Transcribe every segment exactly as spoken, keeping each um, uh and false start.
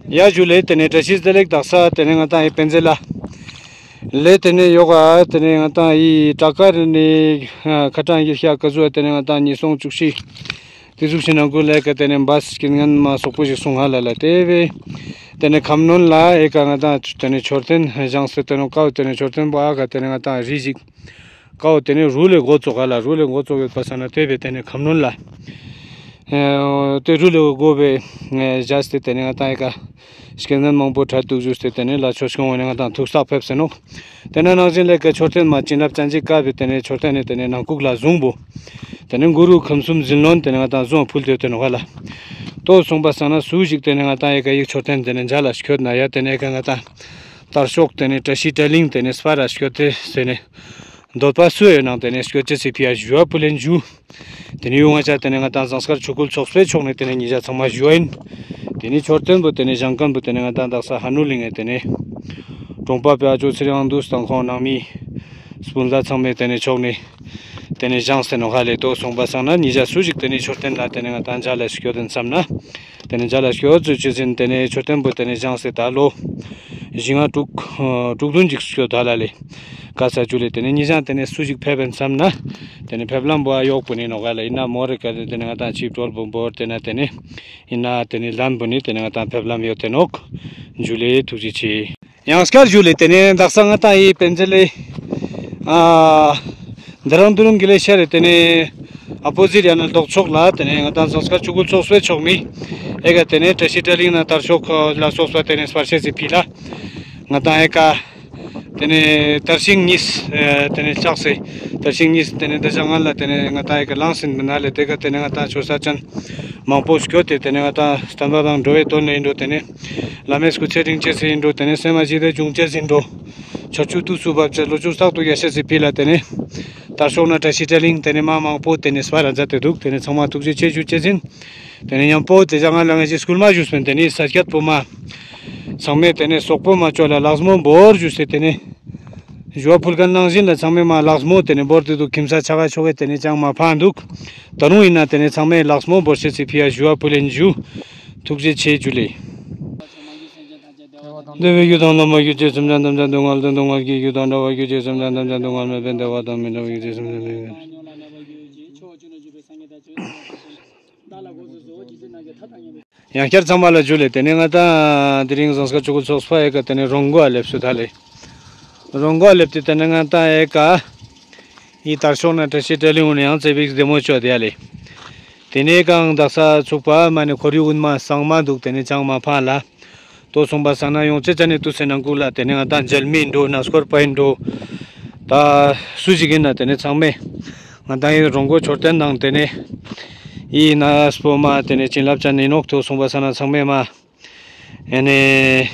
ཡ་ཇུ་ལེ། ཏེ་ནེ་བཀྲ་ཤིས་བདེ་ལེགས། དག་ས་ཏེ་ནེ་ང་ཏང་ཨི་པེན་ཛེ་ལ་ལེ་ཏེ་ནེ་ཡོག་ག་ཏེ་ནེ་ང་ཏང་ཨི་ཏྲ་ཀར་ནེ་ཁ་ཏང་གི་ཤ་ཀ་ཟུ་ཏེ་ནེ་ང་ཏང་ཉིས་སྟོང་བཅུ་བཞི་ཏེ་ཟུག་ཞིག་ནང་ཁུལ་ལ་ཀ་ཏེ་ནེ་བས་རྐྱེན་ངན་མ་སོག་པོ་ཞིག་སོང་ཧ་ལ་ལ་ཏེ་བས་ཏེ་ནེ་ཁམས་སྣོན་ལ་ཨེ་ཀ་ང་ཏང་ཏེ་ནེ་མཆོད་རྟེན་བཞེངས་ཏེ་ཏེ་ནེ་ཀའོ་ཏེ་ནེ་མཆོད་རྟེན་པོ་ཨ་ཀ་ཏེ་ནེ་ང་ཏང་རི་ཞིག་ཀའོ་ཏེ་ནེ་རུ་ལེ་འགོ་ཚུགས་ཧ་ལ། རུ་ལེ་འགོ་ཚུགས་ཡོད་པ་སང་ན་ཏེ་བས་ཏེ་ནེ་ཁམས་སྣོན་ལ་ཨེ་ཏེ་རུ་ལེ་འགོ་བས་ཨེ་བཞག་སྟེ་ཏེ་ནེ་ང་ཏང་ཨེ་ཀ་རྐྱེན་ངན་མང་པོ་འཕྲད་འདུག་ཞུས་ཏེ་ཏེ་ནེ་ལ་ཆོས་སྐྱོང་བ་ནེ་ང་ཏང་ཐུགས་བསགས་ཕེབས་སེ་ནོག། ཏེ་ནེ་ནང་བཞིན་ལེ་ཀ་མཆོད་རྟེན་མ་བྱིན་རླབས་ཅན་ཅིག་ཀ་བས་ཏེ་ནེ་མཆོད་རྟེན་ནེ་ཏེ་ནེ་ནང་ཁུག་ལ་བཟུང་བོ་ཏེ་ནེ་གུ་རུ་ཁམས་གསུམ་ཟིལ་གནོན་ཏེ་ནེ་ང་ཏང་བཟུང་ཕུལ་ཏེ་ཡོད་ཏེ་ནོག་ཧ་ལ། ཏོ་སོང་པ་སང་ན་སུ་ཞིག་ཏེ་ནེ་ང་ཏང་ཨེ་ཀ་ཡིག་མཆོད་རྟེན་ཏེ་ནེ་མཇལ་ལ་སྐྱོད་ན་ཡ་ཏེ་ནེ་ཨེ་ཀ་ང་ཏང་དར་ཤོག་ཏེ་ནེ་བཀྲ་ཤིས་བཀྲ་གླིང་ཏེ་ནེ་སྤར་ར་སྐྱོད་དེ་ཟེར་ནེ་འདོད་པ་སུ་ཡོད་ནང་ཏེ་ནེ་སྐྱོད་ཅེས་སི་ཕི་ཡ་ཞུ་བ་ཕུལ་ལེན་ཞུ། ཏེ་ནེ་ཡོང་ང་ཅག་ཏེ་ནེ་ང་ཏང་ཟངས་དཀར་ཆོས་སྐུལ་ཚོགས་པའི་ཕྱོགས་ནེ་ཏེ་ནེ་ཉེ་ཞ་ཚང་མ་ཞུ་བ་ཡིན། ཏེ་ནེ་མཆོད་རྟེན་པོ་ཏེ་ནེ་བཞེངས་མཁན་པོ་ཏེ་ནེ་ང་ཏང་དག་ས་ཧ་ནུ་གླིང་ངི་ཏེ་ནེ་གྲོང་པ་པའི་ཨ་ཅོ་ཚེ་རིང་དབང་འདུས་དང་ཁོང་ནང་མི་སྤུན་ཟླ་ཚང་མས་ཏེ་ནེ་ཕྱོགས་ནེ་ཏེ་ནེ་བཞེངས་ཏེ་ནོག་ཧ་ལེ། ཏོ་སོང་པ་སང་ན་ཉེ་ཞ་སུ་ཞིག་ཏེ་ནེ་མཆོད་རྟེན་ལ་ཏེ་ནེ་ང་ཏང་མཇལ་ལ་སྐྱོད་དེ་བསམ་ན་ཏེ་ནེ་མཇལ་ལ་སྐྱོད་ཅེས་ཅི་ཟིན་ཏེ་ནེ་མཆོད་རྟེན་པོ་ཏེ་ནེ་བཞེངས་ཏེ་ད་ལོ་བཞི་ལྔ་དྲུག་དྲུག་བདུན་ཅིག་སྐྱོད་ད་ལ་ལེ། ཀ་ས་ཇུ་ལེ། ཏེ་ནེ་ཉེ་ཞ་ཏེ་ནེ་སུ་ཞིག་ཕེབས་པ་ཡིན་བསམ་ན་ཏེ་ནེ་ཕེབས་ལམ་པོ་ཨ་ཡོག་པོ་ནི་ནོག་ཧ་ལ། ཨིན་ན་མོ་རེ་ཀ་ཏེ་ནེ་ང་ཏང་ཆིབས་གྲོལ་པོ་བོར་ཏེ་ན་ཏེ་ནེ་ཨིན་ན་ཏེ་ནེ་ལམ་པོ་ནི་ཏེ་ནེ་ང་ཏང་ཕེབས་ལམ་ཡོད་ཏེ་ནོག། ཇུ་ལེ། ཐུགས་རྗེ་ཆེ། ཡང་སྐྱར་ཇུ་ལེ། ཏེ་ནེ་དག་ས་ང་ཏང་ཨི་པེན་ཛེ་ལེ་ཨ་དེ་རང་དུ་རུང་གི་ལེ་ཤར་རེ་ཏེ་ནེ་ཨ་པོ་ཟིཊ་ཡང་ན་ལྡོག་ཕྱོགས་ལ་ཏེ་ནེ་ང་ཏང་ཟངས་དཀར་ཆོས་སྐུལ་ཚོགས་པའི་ཕྱོགས་མི་ཨེ་ཀ་ཏེ་ནེ་བཀྲ་ཤིས་བཀྲ་གླིང་ན་དར་ཤོག་ལ་སོགས་པ་ཏེ་ནེ་སྤར་ཤེས་སི་ཕི་ལ་ང་ཏང་ཨེ་ཀ་ཏེ་ནེ་དར་ཤིང་གཉིས་ཨེ་ཏེ་ནེ་ཆགས་སེ་དར་ཤིང་གཉིས་ཏེ་ནེ་དེ་ཞག་སྔ་ལ་ཏེ་ནེ་ང་ཏང་ཨེ་ཀ་ལངས་ཟིན་པ་ན་ལེ། ཏེ་ཀ་ཏེ་ནེ་ང་ཏང་ཆོས་ས་ཅན་མང་པོ་སྐྱོད་དེ་ཏེ་ནེ་ང་ཏང་བསྟན་པ་དང་འགྲོ་བའི་དོན་ལ་ཡིན་འགྲོ། ཏེ་ནེ་བླ་མའི་སྐུ་ཚེ་རིང་ཅེས་སི་ཡིན་འགྲོ། ཏེ་ནེ་སེམས་མ་ཞི་བདེ་འབྱུང་ཅེས་སི་ཡིན་འགྲོ། ཆར་ཆུ་དུས་སུ་བབ་ཅེས་ལོ་ཕྱུགས་རྟག་ཏུ་རྒྱས་ཤེས་སི་ཕི་ལ་ཏེ་ནེ་དར་ཤོག་ན་བཀྲ་ཤིས་བཀྲ་གླིང་ཏེ་ནེ་མ་མང་པོ་ཏེ་ནེ་སྤར་ར་མཛད་དེ་འདུག། ཏེ་ནེ་ཚང་མ་ཐུགས་རྗེ་ཆེ་ཞུ་ཅེས་ཡིན། ཏེ་ནེ་མཉམ་པོ་དེ་ཞག་སྔ་ལ་ང་ཞིག་སྐུལ་མ་ཞུས་པ་ཡིན། ཏེ་ནེ་ས་སྐྱ་པོ་མ་ཚང་མས་ཏེ་ནེ་སོག་པོ་མ་ཅོ་ལ་ལགས་མོ་བོར་ཞུས་ཏེ་ཏེ་ནེ་ཞུ་བ་ཕུལ་མཁན་ནང་བཞིན་ལ་ཚང་མས་མ་ལགས་མོ་ཏེ་ནེ་བོར་ཏེ་འདུག། ཁྱིམ་ས་ཆ་ག་ཆོ་ག་ཏེ་ནེ་ཅང་མ་ཕང་འདུག། ད་རུང་ཡིན་ན་ཏེ་ནེ་ཚང་མས་ལགས་མོ་བོར་ཤེས་སི་ཕི་ཡ་ཞུ་བ་ཕུལ་ལེན་ཞུ། ཐུགས་རྗེ་ཆེ་ཇུ་ལེ། བདེ་བའི་རྒྱུ་དང་ལམ་པའི་རྒྱུ་ཅེས་སེམས་ཅན་ཐམས་ཅད་སྡུག་བསྔལ་དང་སྡུག་བསྔལ་གྱི་རྒྱུ་དང་བྲལ་བའི་རྒྱུ་ཅེས་སེམས་ཅན་ཐམས་ཅད་སྡུག་བསྔལ་མེད་པའི་བདེ་བ་དང་མི་འབྲལ་བའི་རྒྱུ་ཅེས་སེམས་ཅན་ཐམས་ཅད་ཡང་བསྐྱར་ཚང་མ་ལ་ཇུ་ལེ། ཏེ་ནེ་ང་ཏང་དེ་རིང་ཟངས་དཀར་ཆོས་སྐུལ་ཚོགས་པ་ཨེ་ཀ་ཏེ་ནེ་རོང་མགོ་ཨ་ལེབས་སུ་ད་ལེ། རོང་མགོ་ཨ་ལེབས་ཏེ་ཏེ་ནེ་ང་ཏང་ཨེ་ཀ་ཡི་དར་ཤོག་ན་བཀྲ་ཤིས་བཀྲ་གླིང་ཀུན་ཡང་རྩེ་བིག་བདེ་མོ་ཅོ་དེ་ཡ་ལེ། ཏེ་ནེ་གང་དག་ས་ཚུགས་པ་མ་ནེ་ཁོར་ཡུག་ཀུན་མ་གཙང་མ་འདུག། ཏེ་ནེ་ཅང་མ་ཕང་ལ། ཏོ་སོང་པ་སང་ན་ཡོང་ཅེས་ཅན་ནི་དུས་སེ་ནང་ཁུལ་ལ་ཏེ་ནེ་ང་ཏང་མཇལ་མི་འགྲོ་ན་སྐོར་པ་ཡིན་འགྲོ། ད་སུ་ཞིག་ཡིན་ན་ཏེ་ནེ་ཚང་མས་ང་ཏང་ཡི་རོང་མགོ་མཆོད་རྟེན་ནང་ཏེ་ནེ་ཡི་ན་སྤོ་མ་ཏེ་ནེ་བྱིན་རླབས་ཅན་ནི་ནོག། ཏོ་སོང་པ་སང་ན་ཚང་མས་མ་ཨེ་ནེ་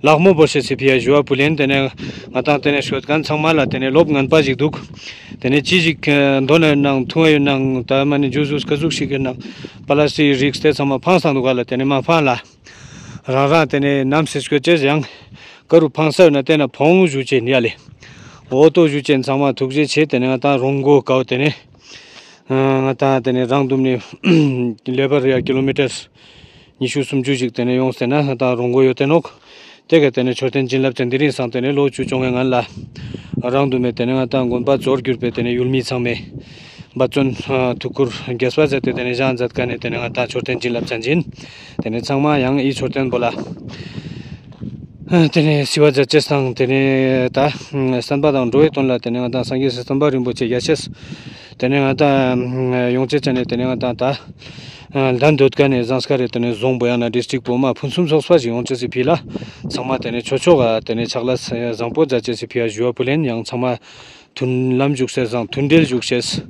ལགས་མོ་བོར་ཤེས་སི་ཕི་ཡ་ཞུ་བ་ཕུལ་ལེན། ཏེ་ནེ་ང་ཏང་ཏེ་ནེ་ཤོད་མཁན་ཚང་མ་ལ་ཏེ་ནེ་ལོབ་ངན་པ་ཞིག་འདུག། ཏེ་ནེ་ཅི་ཞིག་འདོན་ན་ཡོད་ནང་འཐུང་ཡོད་ནང་ད་མ་ནེ་ཇུས་ཇུས་ཀ་ཟུག་ཞིག་ཡོད་ནང་པ་ལ་སི་རིགས་ཏེ་ཚང་མ་ཕངས་སང་འདུག་ག་ལ། ཏེ་ནེ་མ་ཕང་ལ། རང་རང་ཏེ་ནེ་ནམ་སེ་སྐྱོད་ཅེས་ཡང་ཀ་རུ་ཕངས་ས་ཡོད་ན་ཏེ་ན་ཕོང་ཞུ་ཅེས་ཡིན་ཡ་ལེ། འོ་ཏོ་ཞུ་ཅེས་ཚང་མ་ཐུགས་རྗེ་ཆེ། ཏེ་ནེ་ང་ཏང་རོང་མགོ་ཀའོ་ཏེ་ནེ་ང་ཏང་ཏེ་ནེ་རང་དུམ་ནེ་ལེ་བར་ཡ་ཀི་ལོ་མི་ཊར་ཉི་ཤུ་སུམ་ཅུ་ཞིག་ཏེ་ནེ་ཡོངས་ཏེ་ན་ང་ཏང་རོང་མགོ་ཡོད་དེ་ནོག། ཏེ་ག་ཏེ་ནེ་མཆོད་རྟེན་བྱིན་རླབས་ཅན་དེ་རིང་སང་ཏེ་ནེ་ལོ་བཅུ་བཅོ་ལྔའི་སྔན་ལ་རང་དུམ་མེ་ཏེ་ནེ་ང་ཏང་དགོན་པ་རྫོགས་གྱུར་པའི་ཏེ་ནེ་ཡུལ་མི་ཚང་མས་འབད་བརྩོན་ཐུགས་ཁུར་རྒྱས་པ་མཛད་དེ་ཏེ་ནེ་བཞེངས་མཛད་མཁན་ནི་ཏེ་ནེ་ང་ཏང་མཆོད་རྟེན་བྱིན་རླབས་ཅན་ཅིག་ཡིན། ཏེ་ནེ་ཚང་མ་ཡང་འི་མཆོད་རྟེན་པོ་ལ་ཏེ་ནེ་གསོལ་བ་མཛད་ཅེས་དང་ཏེ་ནེ་ད་བསྟན་པ་དང་འགྲོ་བའི་དོན་ལ་ཏེ་ནེ་ང་ཏང་སངས་རྒྱས་སི་བསྟན་པ་རིན་པོ་ཆེ་རྒྱས་ཤེས། ཏེ་ནེ་ང་ཏང་ཡོང་ཅེས་ཅན་ནི་ཏེ་ནེ་ང་ཏང་ད་ལྡན་འདོད་མཁན་ནི་ཟངས་དཀར་རི་ཏེ་ནེ་རྫོང་པོ་ཡང་ན་ཌིས་ཊྲིཀ་པོ་མ་ཕུན་སུམ་ཚོགས་པ་ཞིག་ཡོང་ཅེས་སི་ཕི་ལ་ཚང་མ་ཏེ་ནེ་ཆོས་ཕྱོགས་ཀ་ཏེ་ནེ་ཕྱག་ལས་བཟང་པོ་མཛད་ཅེས་སི་ཕི་ཡ་ཞུ་བ་ཕུལ་ལེན། ཡང་ཚང་མ་མཐུན་ལམ་བཞུགས་ཤེས་དང་མཐུན་འབྲེལ་བཞུགས་ཤེས།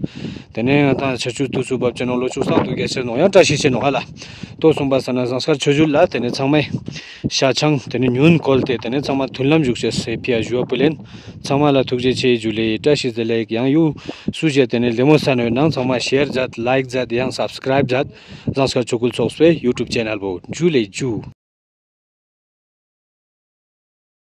ཏེ་ནེ་ང་ཏང་ཆར་ཆུ་དུས་སུ་བབ་ཅེས་ནོག། ལོ་ཕྱུགས་རྟག་ཏུ་རྒྱས་ཤེས་ནོག། ཡང་བཀྲ་ཤིས་ཤེས་ནོག་ཧ་ལ། ཏོ་སོང་པ་སང་ན་ཟངས་དཀར་ཆོས་འབྱོར་ལ་ཏེ་ནེ་ཚང་མས་ཤ་ཆང་ཏེ་ནེ་ཉུང་བཀོལ་ཏེ་ཏེ་ནེ་ཚང་མ་མཐུན་ལམ་བཞུགས་ཤེས་སི་ཕི་ཡ་ཞུ་བ་ཕུལ་ལེན། ཚང་མ་ལ་ཐུགས་རྗེ་ཆེ་ཇུ་ལེ། བཀྲ་ཤིས་བདེ་ལེགས། ཡང་ཡུ་སུ་ཞིག་ཏེ་ནེ་ལེ་མོ་ས་ནོ་ནང་ཚང་མ་ཤེར་མཛད་ལའིཀ་མཛད་ཡང་སབ་སི་ཀ་རའིབ་མཛད། ཟངས་དཀར་ཆོས་སྐུལ་ཚོགས་པའི་ཡུ་ཊུབ་ཆེ་ནལ་བོ་ཇུ་ལེ་ཇུ།